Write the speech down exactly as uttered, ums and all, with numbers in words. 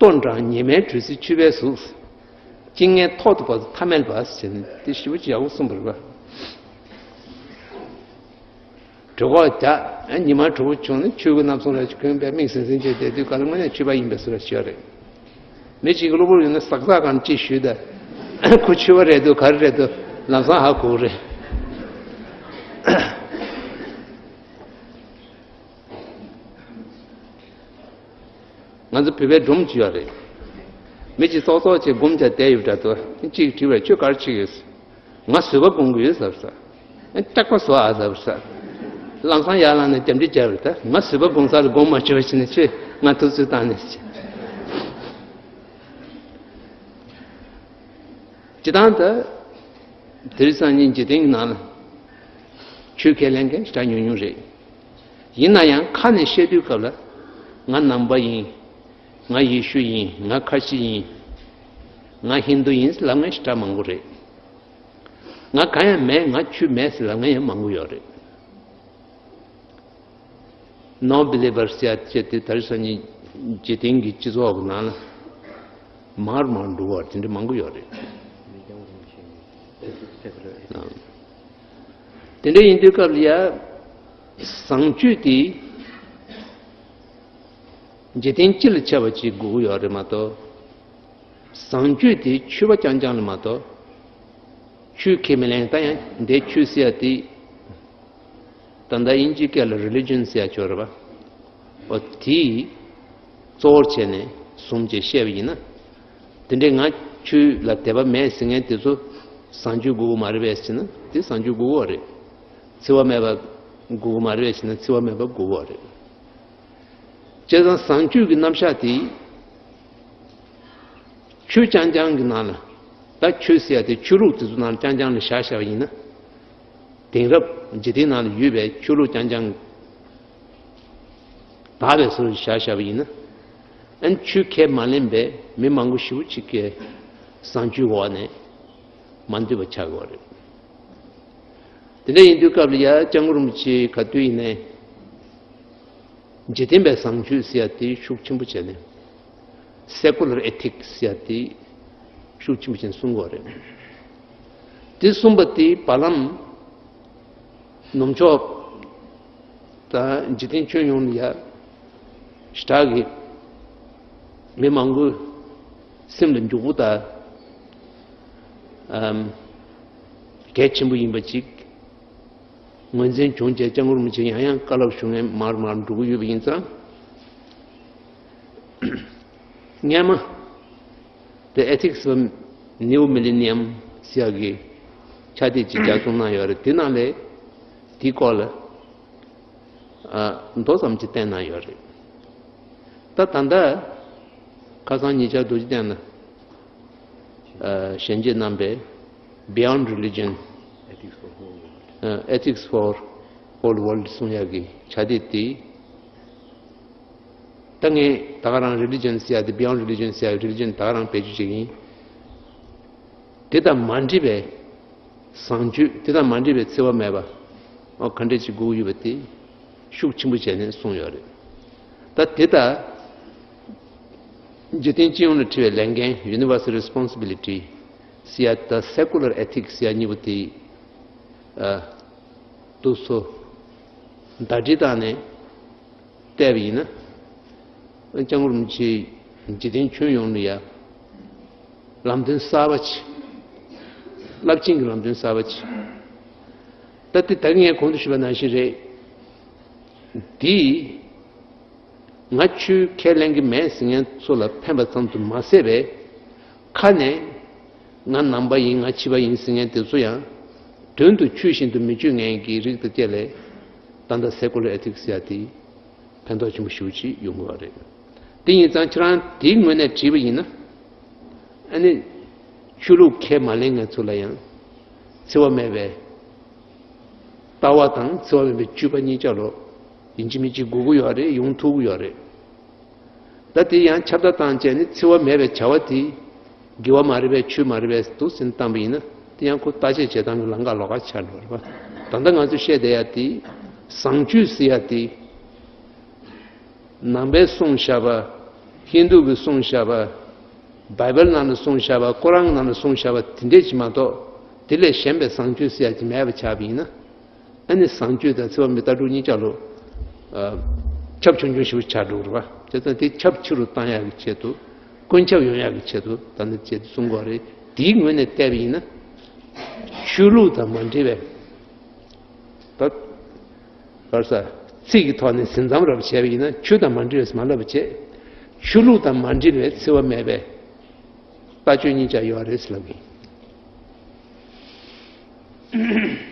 ལྟོ་འགྲངས་ཉི་མའི་དྲོད་ཚིལ་ཆུ་བའི་གཟུགས། གཅིན་སྙི་ཐོག་ཏུ་བབས་སུ་ཐ་མལ་པ་ཟེར་ནས་དེ་ཞེ་པོ་ཅིག་ཡག་པོ་གསུངས་པ་རེད་པ། གྲོད་ཁོག་རྒྱགས། ཉི་མ་དྲོ་པོ་བྱུང་ནས་ཆོས་གོས་སྣ་ཚོགས་རེ་གོན་པས་མིག་ཟིང་ཟིང་བྱས་བསྡད་དུས་ག་ལ་དངོས་གནས་ཆོས་པ་ཡིན་པའི་བཟོ་འདྲ་ཞིག་ཡོད་རེད། མི་གཅིག་གི་གློ་བུར་ཡོད་ན་ཟག་ཟག་གང་ཅིག་ཞུས་ད། ཁོ་ཆོས་པ་རེད་འདུག་ག་རེ་རེད་འདུག་ལམ་སང་ཧ་གོ་གི་རེད། ང་ཚོ་བོད་པའི་སྒྲུང་ཅིག་ཡོད་རེད། མི་གཅིག་ཙོག་ཙོག་ཅིག་སྒོམ་བྱས་བསྡད་ཡོད་འདྲ་འདུག་གཅིག་དྲིས་པར་ཁྱོད་ག་རེ་བྱེད་ཀྱི་ཡོད། ང་བཟོད་པ་སྒོམ་གྱི་ཡོད་ཟེར་ས། སྐྲག་པ་བཟོ་ཨ་ཟེར་ས། ལམ་སང་ཡར་ལངས་ནས་རྒྱབ་འདྲི་བརྒྱབ་རེད་ད། ང་བཟོད་པ་སྒོམ་ས་ལ་སྒོམ་མ་བྱོས་ཕྱིན་ནས་ཁྱོད་ང་ཐུག་ཚུལ་བཏང་ནས་ཟེར། སྤྱིར་བཏང་ད། དེ་རིང་སང་ཉིན་འཇིག་རྟེན་གྱི་ནང་ལ་ཆོས་ཁས་ལེན་མཁན་ཞེ་དྲག་ཉུང་ཉུང་རེད། ཡིན་ན་ཡང་ཁ་ནས་བཤད་དུས་སྐབས་ལ་ང་ནང་པ་ཡིན། ང་ཡེ་ཤུ་ཡིན། ང་ཁ་ཆེ་ཡིན། ང་ཧིན་དུ་ཡིན་ལབ་མཁན་ཞེ་དྲག་མང་པོ་རེད། ང་གང་ཡང་མེད། ང་ཆོས་མེད་ཟེར་ལབ་མཁན་ཡང་མང་པོ་ཡོད་རེད། ནོན་བི་ལི་བར་ཟེར་ཡ་བྱས་ཏེ་དེ་རིང་སང་ཉིན་འཇིག་རྟེན་གྱི་སྤྱི་ཚོགས་ཀྱི་ནང་ལ་མར་མར་འགྲོ་བ་དེ་འདྲ་མང་པོ་ཡོད་རེད། དེ་འདྲ་ཡིན་དུས་སྐབས་ལ་ཡ་བཟང་སྤྱོད་དེ་འཇིག་རྟེན་སྤྱི་ལ་ཁྱབ་པ་ཅིག་དགོས་ཀྱི་ཡོད་རེད་མ་གཏོགས། བཟང་སྤྱོད་དེ་ཆོས་པ་རྐྱང་རྐྱང་ལ་མ་གཏོགས། ཆོས་ཁས་མི་ལེན། ད་ཡང་འདིར་ཆོས་ཟེར་ཡ་དེ། ད་ལྟ་དབྱིན་ཇིའི་སྐད་ལ་རི་ལི་ཇན་ཟེར་ཡ་ཅིག་ཡོད་རེད་པ། འོ་དེ་གཙོ་བོར་བྱས་ནས་བཟུང་བྱས་བཤད་པ་ཡིན་ན། དེ་འདྲའི་ང་ཆོས་ལ་དད་པ་མེད་ཟེར་མཁན་དེ་ཚོ་བཟང་སྤྱོད་དགོས་ཀྱི་མ་རེད་པས་ཟེར་ན་དེ་བཟང་སྤྱོད་དགོས་ཀྱི་ཡོད་རེད། འཚེ་བ་མེད་པ་དགོས་ཀྱི་མ་རེད་པས་ཟེར་ན་འཚེ་བ་མེད་པ་དགོས་ཀྱི་ཡོད་རེད། བྱས་ཙང་བཟང་སྤྱོད་ཀྱི་རྣམ་གཞག་དེ། ཆོས་རྐྱང་རྐྱང་གི་ནང་ལ། ད་ཆོས་ཟེར་ཡ་དེ་ཆོས་ལུགས་དེ་ཚོ་ནང་རྐྱང་རྐྱང་ལ་བཞག་བཞག་པ་ཡིན་ན། དེང་རབས་འཇིག་རྟེན་ནང་ལ་ཡོད་པའི་ཆོས་ལུགས་རྐྱང་རྐྱང་དག་པའི་བཟོ་བཞག་བཞག་པ་ཡིན་ན། ཨ་ནི་ཆོས་ཁས་མ་ལེན་པའི་མི་མང་པོ་ཞེ་པོ་ཅིག་གིས་བཟང་སྤྱོད་འོག་ནས་མ་འདུས་པ་ཆགས་ཡོད་རེད། དེ་འདྲ་ཡིན་དུས་སྐབས་ལ་ཡ་སྐྱབས་མགོན་རིན་པོ་ཆེ་ག་དུས་ཡིན་ནའི། འཇིག་རྟེན་པའི་བཟང་སྤྱོད་ཟེར་ཡ་དེ་ཤུགས་ཆེན་པོ་བྱས་ནས། སེ་ཀུ་ལར་ཨེ་ཐིག་སི་ཟེར་ཡ་དེ་ཤུགས་ཆེན་པོ་བྱས་ནས་གསུང་གི་ཡོད་རེད། དེ་གསུངས་པ་དེ་བར་ལམ། ནུབ་ཕྱོགས་དང་འཇིག་རྟེན་ཁྱོན་ཡོངས་ལ་ཡ་ཞེ་དྲག་གི་མི་མང་པོའི་སེམས་ལ་འཇུག་པོ་དང་། ཨམ། གལ་ཆེན་པོ་ཡིན་པ་ཅིག་ངོས་འཛིན་བྱུང་རྗེས་སྐྱབས་མགོན་རིན་པོ་ཆེ་ཡང་ཡང་བཀའ་སློབ་ཞུ་མཁན་མར་མར་འགྲོ་གི་ཡོད་པ་ཡིན་ཙང་། སྔས་མ། དེ་Ethics for New Millennium ཟེར་ཡག་གི་ཕྱག་དེབ་ཅིག་ལྗགས་རྩོམ་གནང་ཡོད་རེད། དེ་ནང་ལ་དེའི་སྐོར་ལ་ཨ་མདོ་ཙམ་ཅིག་བསྟན་གནང་ཡོད་རེད། ད་ད་ལྟ་ཁ་སང་ཉེ་ཆར་རྡོ་རྗེ་གདན་ལ་ཨ་ཞལ་འབྱེད་གནང་པའི་Beyond Religion, Ethics for Whole World, ཨ་Ethics for Whole World གསུང་ཡག་གི་ཕྱག་དེབ་དེ། ད་ངས་ད་ག་རང་རི་ལི་ཇན་ཟེར་ཡ་དེ། བི་ཡོན་ཌི་རི་ལི་ཇན་ཟེར་ཡ་རི་ལི་ཇན་ད་ག་རང་བེད་སྤྱོད་བྱེད་ཀྱི་ཡིན། དེ་དང་མ་འདྲེས་པའི་བཟང་སྤྱོད། དེ་དང་མ་འདྲེས་པའི་འཚེ་བ་མེད་པ། ཨོ་ག་འདྲས་ཅིག་དགོས་ཀྱི་ཡོད་པ་དེ་ཤུགས་ཆེན་པོ་བྱས་ནས་གསུངས་ཡོད་རེད། ད་དེ་ལྟར་འཇིག་རྟེན་སྤྱི་ཡོངས་ལ་འཁྲི་བའི་ལས་འགན། Universal Responsibility ཟེར་ཡ་དང་Secular Ethics ཟེར་ཡ་གཉིས་པོ་དེ་ཨ་འདུག་སེ་ཟླ་སྒྲིལ་བཏང་ནས་བལྟས་པ་ཡིན་ན། སྐྱབས་མགོན་རིན་པོ་ཆེས་འཇིག་རྟེན་ཁྱོན་ཡོངས་ལ་ཡ་ལམ་སྟོན་གསར་པ་ཅིག་རླབས་ཆེན་གྱི་ལམ་སྟོན་གསར་པ་ཅིག་ད་ལྟ་ད་གིན་ངས་གོང་དུ་ཞུས་པ་ནང་བཞིན་རེད། འདིས་ང་ཆོས་ཁས་ལེན་གྱི་མེད་ཟེར་མཁན་ཚོ་ལ་ཕན་པ་ཙམ་དུ་མ་ཟད་པའི་ཁ་ནས་ང་ནང་པ་ཡིན། ང་ཕྱི་པ་ཡིན་ཟེར་མཁན་དེ་ཚོ་ཡང་དོན་དུ་ཆོས་བཞིན་དུ་མི་སྤྱོད་མཁན་གྱི་རིགས་དང་བཅས་ལས། ད་ལྟ་Secular Ethics ཟེར་ཡ་དེ་ཕན་ཐོགས་ཆེན་པོ་ཞེ་པོ་ཅིག་ཡོང་གི་ཡོད་རེད། དེ་ཡིན་ཙང་ཁྱེད་རང་དེའི་ངོས་ནས་དྲིས་པ་ཡིན་ན། ཨ་ནི་ཆོས་ལུགས་ཁས་མ་ལེན་མཁན་ཚོ་ལ་ཡང་འཚེ་བ་མེད་པའི་ལྟ་བ་དང་འཚེ་བ་མེད་པའི་སྤྱོད་པ་གཉིས་ཆ་ལོ་ཡིན་གཅིག་མིན་གཅིག་དགོས་ཀྱི་ཡོད་རེད། ཡོང་ཐུབ་ཀྱི་ཡོད་རེད། ད་དེ་ཡང་ཁྱབ་བརྡལ་བཏང་བྱས་ནས་འཚེ་བ་མེད་པའི་བྱ་བ་དེ་དགེ་བ་མ་རེད་པས། ཆོས་མ་རེད་པས་འདུག་ཟེར་བཏང་པ་ཡིན་ན། དེ་ཡང་ཁོ་བརྟག་དཔྱད་བྱེད་སྟངས་ཀྱི་ལམ་ཁ་ལོགས་ཀ་ཆགས་འགྲོ་རེད་པ། ད་ལྟ་ང་ཚོས་བཤད་བསྡད་ཡ་དེ་བཟང་སྤྱོད་ཟེར་ཡ་དེ། ནང་པས་གསུངས་བཞག་པ་ ཧིན་དུ་གིས་གསུངས་བཞག་པ། བའི་བལ་ནང་ལ་གསུངས་བཞག་པ། ཀོ་རཱན་ནང་ལ་གསུངས་བཞག་པ་དེ་འདྲས་ཅིག་མ་གཏོགས། དེ་ལས་གཞན་པའི་བཟང་སྤྱོད་ཟེར་ཡ་ཅིག་མེད་པ་ཆགས་པ་ཡིན་ན། ཨ་ནི་བཟང་སྤྱོད་དང་འཚེ་བ་མི་ལྟ་གྲུབ་གཉིས་ཆ་ལོ། ཨ། ཁྱབ་ཆུང་ཆུང་ཞིག་ཆགས་འགྲོ་གི་རེད་པ། བྱས་ཙང་དེ་ཁྱབ་ཆེ་རུ་བཏང་ཡག་གི་ཆེད་དུ། ཀུན་ཁྱབ་ཡོང་ཡག་གི་ཆེད་དུ་ད་ནི་ཅེས་གསུང་གི་རེད། དེའི་ངོས་ནས་བལྟས་པ་ཡིན་ན། ཆོས་ལུགས་དང་མ་འབྲེལ་བའི། ད། ག་རེ་ཟེར། ཚིག་གི་ཐོག་ནས་ཟིན་མཚམས་རེ་བྱས་པ་ཡིན་ན། ཆོས་དང་མ་འབྲེལ་བས་མ་ལབ་པ་བྱས། ཆོས་ལུགས་དང་མ་འབྲེལ་བའི་འཚེ་བ་མེད་པའི་ལྟ་སྤྱོད་གཉིས་ཆ་ཡོད་རེད་ཟེར་ལབ་ཀྱི་ཡིན།